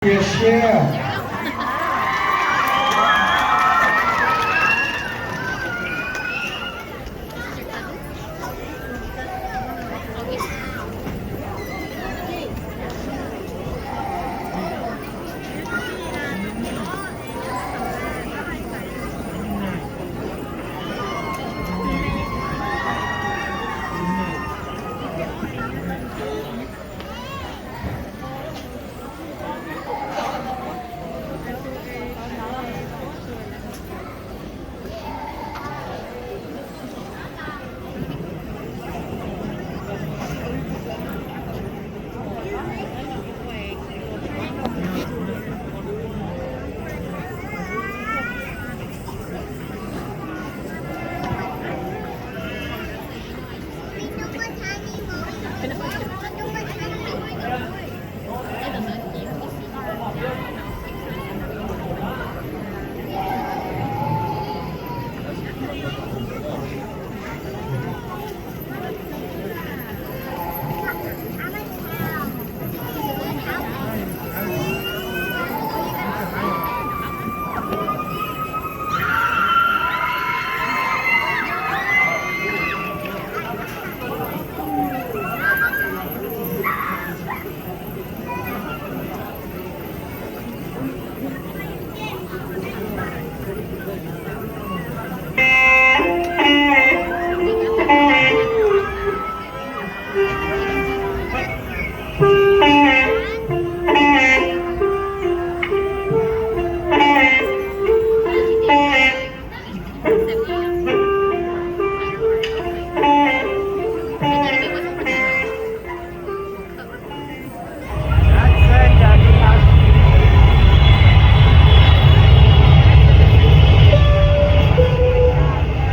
Cia siab.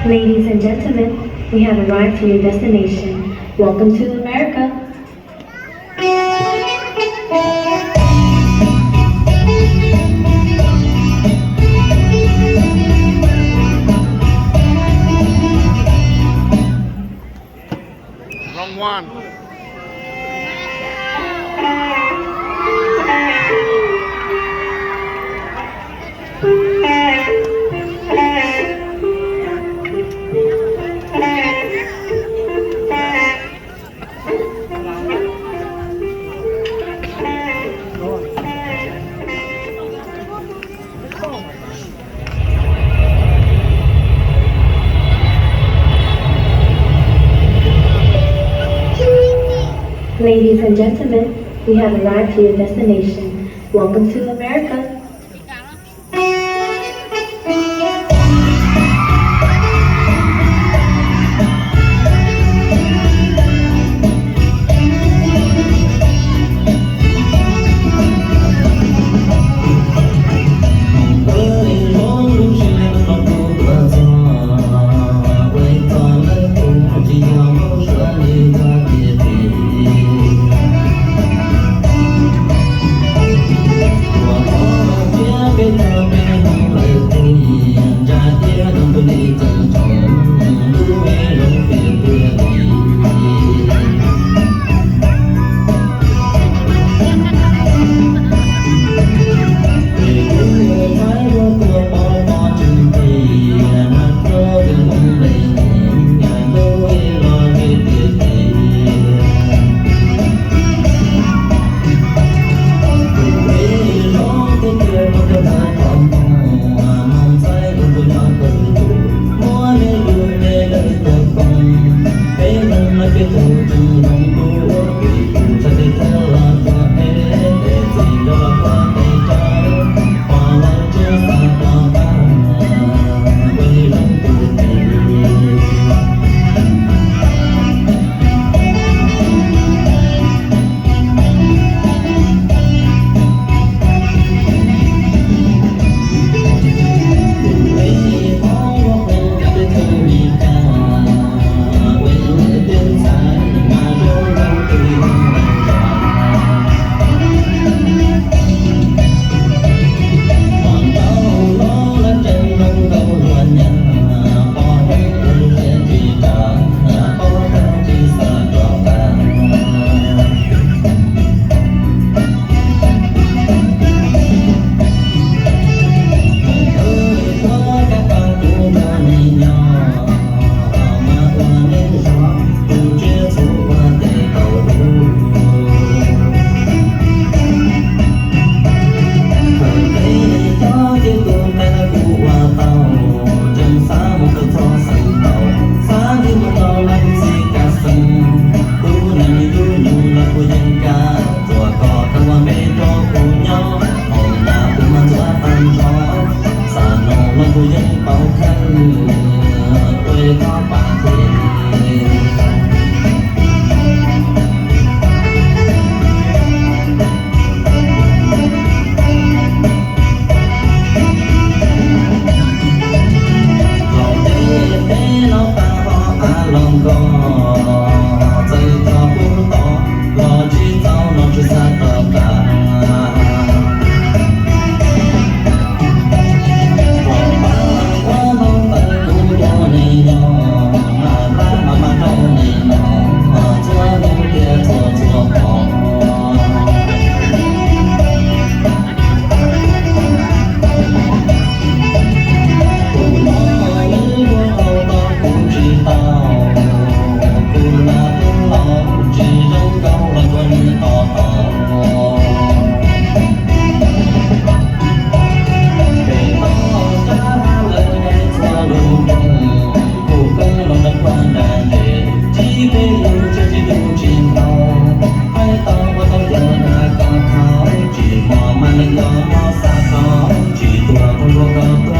Ladies and gentlemen, we have arrived to your destination. Welcome to America. Wrong one. Ladies and gentlemen, we have arrived to your destination. Welcome to America. Ua li thov pab thiab. Los ces peb no pab ho av los nkaus, txawm txog pub tod los tsis txaus no tsis xav rov qab. Los pab ua noo ntawd kuv ua neeg nyob, mas hlab mas mas rau neeg noj txhua hnub thiab txhua txhua hmo. Kuv no lwm hluas nkauj tos kuv tsis tau, kuv lam tus laus tsis zoo nkauj los tua nws tos tos. Pem toj rab hav lawv de txhua lub nroog, kuv koj los nrog kuv nram ntej, tsis peb lub tsev tsis tu tsis npau, hais tau ua tau cov dag koj thaum tsis mos mas neeg koj mos xav tau, tsis tuag thaum ntuag koj tuag.